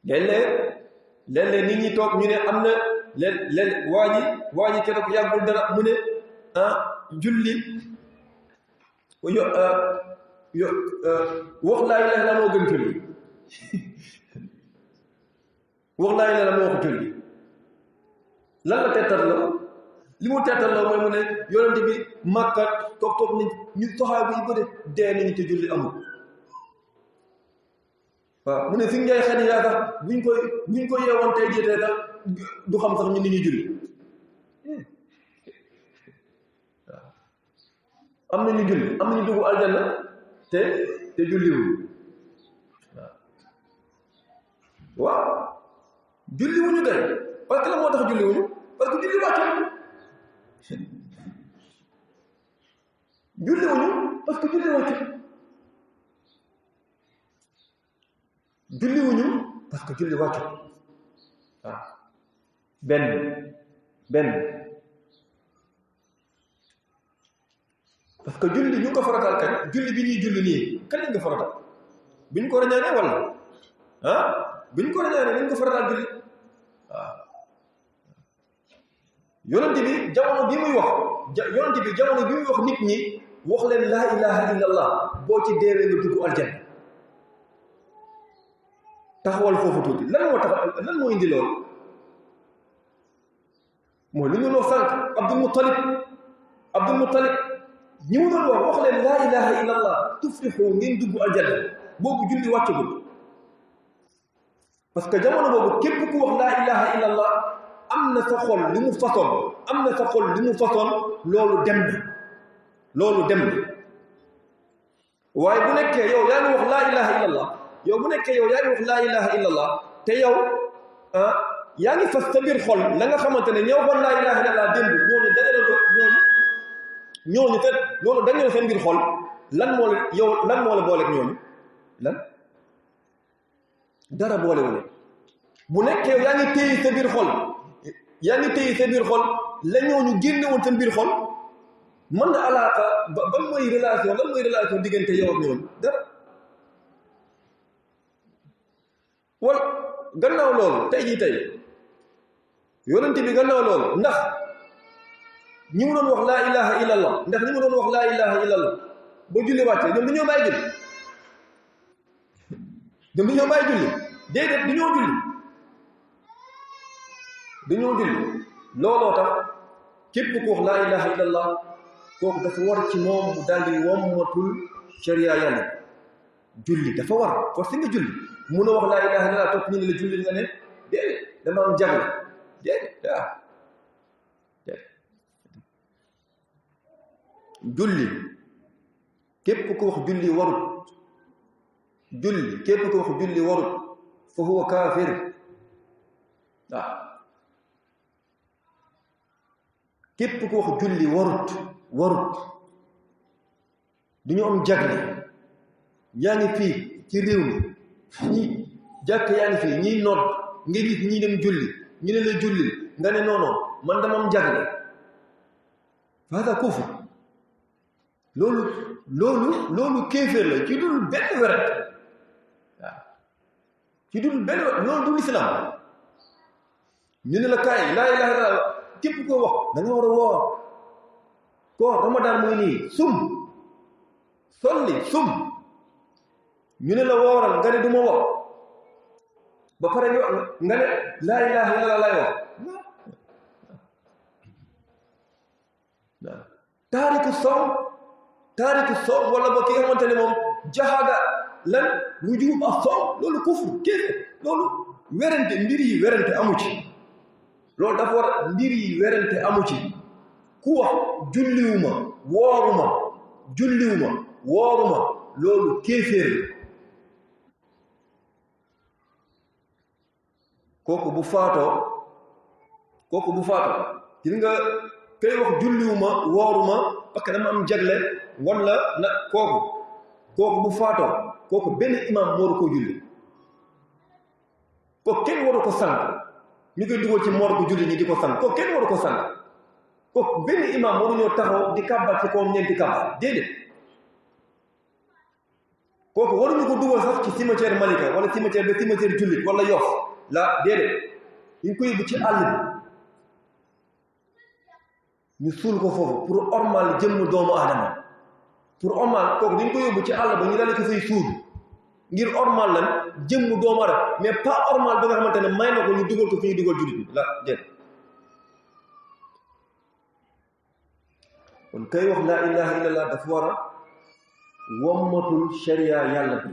léeg-léeg nit ñi toog ñu ne am na léeg waa ji keroog yàggul dara mu ne julli wax laa ilaaha illallaah moo gën julli wax laa ilaaha illallaah moo ko julli lan la tettal la li mu tettal la mooy mu ne yonent bi Makka toog nañ ñu saxaaba yi bëri dee nañu te julli amul waaw mu ne fi ngay xel yaa tax buñ ko yeewoon tey jotee tax du xam sax ñu ni ñu julli waaw am na ñu julli am na ñu dugg aljanna te julliwuñ waaw julliwuñu kay parce que la moo tax julliwuñu parce que julli wàccul julliwuñu parce que julli wàccul julliwuñu parce que julli wàccul waaw benn parce que julli ñu ngi ko faratal kañ julli bi ñuy julli nii kañ lañ ko faratal bi ñu ko rañaanee wala bi ñu ko rañaanee nañ ko faratal julli waaw yonent bi jamono bi muy wax nit ñi wax leen laa ilaha illallah boo ci deewee nga dugg aljanna taxawal foofu tuuti lan moo indi loolu mooy lu ñu noo sànq Abdul Muttalib ñi mu doon wax leen laa ilaha illallah tuflixu ngeen dugg aljanna boobu julli wàccagul parce que jamono boobu képp ku wax laa ilaha illallah am na sa xol li mu façon loolu dem na waaye bu nekkee yow yaa ngi wax laa ilaha illallah te yow yaa ngi fas sa biir xol la nga xamante ne ñëw xool laa ilaha illallah démb ñooñu te loolu dañoo seen biir xol lan moo la booleeg ñooñu lan dara boolewule bu nekkee yaa ngi téye sa biir xol la ñooñu génne woon seen biir xol mën na alaaka ban mooy relation diggante yow ak ñooñu dara wala gannaaw loolu tey yonent bi gannaaw loolu ndax ñi mu doon wax laa ilaha illallah ba julli wàcce ñoom dañoo bàyyi julli déedéet dañoo julli looloo tax képp ku wax laa ilaha illallah kooku dafa war ci moom mu daldi wommatul sharia yàlla julli dafa war force nga julli mun a wax laa ilaha illallah topp ñu ne la julli nga ne déedéet dama am jagle déedéet julli képp ku wax julli warut fa huwa kaafir waaw képp ku wax julli warut du ñu am jagle yaa ngi fii ci réew mi ñi jàkk yaa ngi fii ñiy nodd nga gis ñi dem julli ñu ne la julli nga ne non man dama am jagle hada kufr loolu kéeféer la ci dul benn weret waaw loolu du lislaam ñu ne la kaay laa ilaha illallah képp koo wax da nga war a woor koor ramadan muy nii sum ñu ne la wooral nga ne du ma wax ba pare nga ne laa ilaha illallah lay wax taariku soom wala ba ki nga xamante ne moom jaxaada lan wujub ak soom loolu kufur kéeféer loolu mbir yi werante amu ci loolu dafa war mbir yi werante amu ci ku wax julliwuma wooruma loolu kéeféer kooku bu faatoo gis nga kay wax julliwuma wooruma parce que dama am jagle wala na kooku bu faatoo kooku benn imam mooru ko julli kooku kenn waru ko sànq ñu koy dugal ci morgu julli ñi di ko sànq kooku kenn waru ko sànq kooku benn imam waru ñoo taxaw di kàbbat ci kawam ñeenti kàbbat déedéet kooku waruñu ko dugal sax ci cimetière Malika wala cimetière jullit wala Yoff la déedéet ñu ko yóbbu ci àll bi ñu suul ko foofu pour ormal jëmm doomu aadama pour ormal kooku dañ ko yóbbu ci àll ba ñu dal ko fay suul ngir ormal lan jëmm doomu aadama mais pas ormal ba nga xamante ne may na ko ñu dugal ko fi ñu dugal jullit bi la déet kon kay wax laa ilaha illallah dafa war a wommatul sharia yàlla bi